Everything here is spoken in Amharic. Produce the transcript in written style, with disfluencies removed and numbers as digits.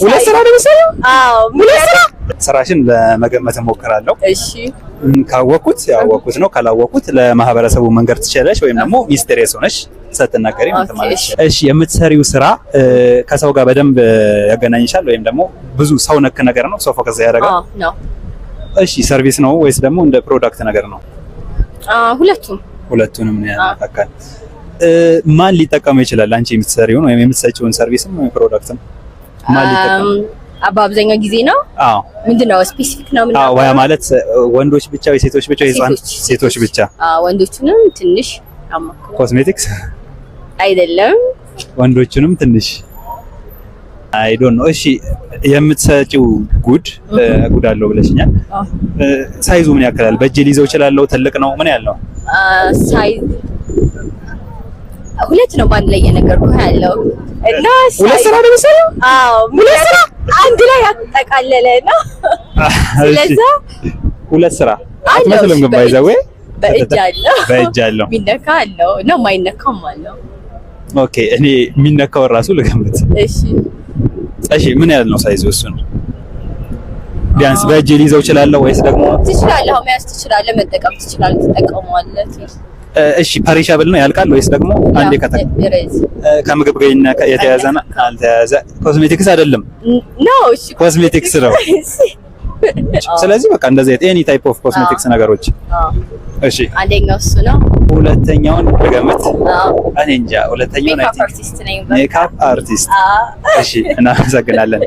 ሁለት ስራ ነው የምትሰሪው? አዎ። ሁለት ስራ። ስራሽን ለመገመት እሞክራለሁ። እሺ። ካወቅኩት ያወቅኩት ነው፣ ካላወቅኩት ለማህበረሰቡ መንገር ትችላለሽ፣ ወይም ደግሞ mysterious ሆነሽ ሳትናገሪ እንትን ማለት ትችላለሽ። እሺ፣ የምትሰሪው ስራ ከሰው ጋር በደንብ ያገናኝሻል ወይም ደግሞ ብዙ ሰው ነክ ነገር ነው? ሰው focus ያደርጋል? አዎ ነው። እሺ፣ service ነው ወይስ ደግሞ እንደ product ነገር ነው? ሁለቱም። ሁለቱንም ነው ያካካል። ማን ሊጠቀመው ይችላል? አንቺ የምትሰሪውን ወይም የምትሰጪውን service ም ወይም product ም ማን ሊጠቀም? በአብዛኛው ጊዜ ነው። አዎ። ምንድነው specific ነው? ምን? አዎ፣ ያ ማለት ወንዶች ብቻ ወይ ሴቶች ብቻ ወይ ህፃን? ሴቶች። ሴቶች ብቻ። ወንዶቹንም ትንሽ አማክሮ። ኮስሜቲክስ? አይደለም። ወንዶቹንም ትንሽ፣ I don't know። እሺ፣ የምትሰጪው good አለው ብለሽኛል። አዎ። Size ኡ ምን ያክላል? በእጄ ሊይዘው እችላለሁ? ትልቅ ነው? ምን ያህል ነው? Size ሁለት ነው በአንድ ላይ እየነገርኩህ ያለው እና ሁለት ስራ ነው የምትሰሪው? አዎ፣ ሁለት ስራ አንድ ላይ ያጠቃለለ ነው። ስለዛ ሁለት ስራ አለው። አትመስልም ግን by the way። በእጅ አለው። በእጅ አለው። የሚነካ አለው እና የማይነካም አለው። Okay፣ እኔ የሚነካውን ራሱ ልገምት። እሺ። እሺ፣ ምን ያህል ነው size ኡ? እሱን ቢያንስ በእጅ ሊይዘው እችላለሁ ወይስ ደግሞ ትችላለህ፣ አሁን መያዝ ትችላለህ፣ መጠቀም ትችላለህ፣ ትጠቀመዋለህ። እሺ፣ perishable ነው፣ ያልቃል ወይስ ደግሞ አንዴ ሬዝ ከምግብ ጋር የተያያዘ ነው? አልተያያዘ። ኮስሜቲክስ አይደለም? No፣ እሺ። ኮስሜቲክስ ነው። ስለዚህ በቃ እንደዚህ any type of cosmetics ነገሮች። እሺ። አንደኛው እሱ ነው። ሁለተኛውን ልገምት። አዎ። እኔ እንጃ ሁለተኛውን። Makeup artist ነኝ። Makeup artist። አዎ። እሺ፣ እናመሰግናለን።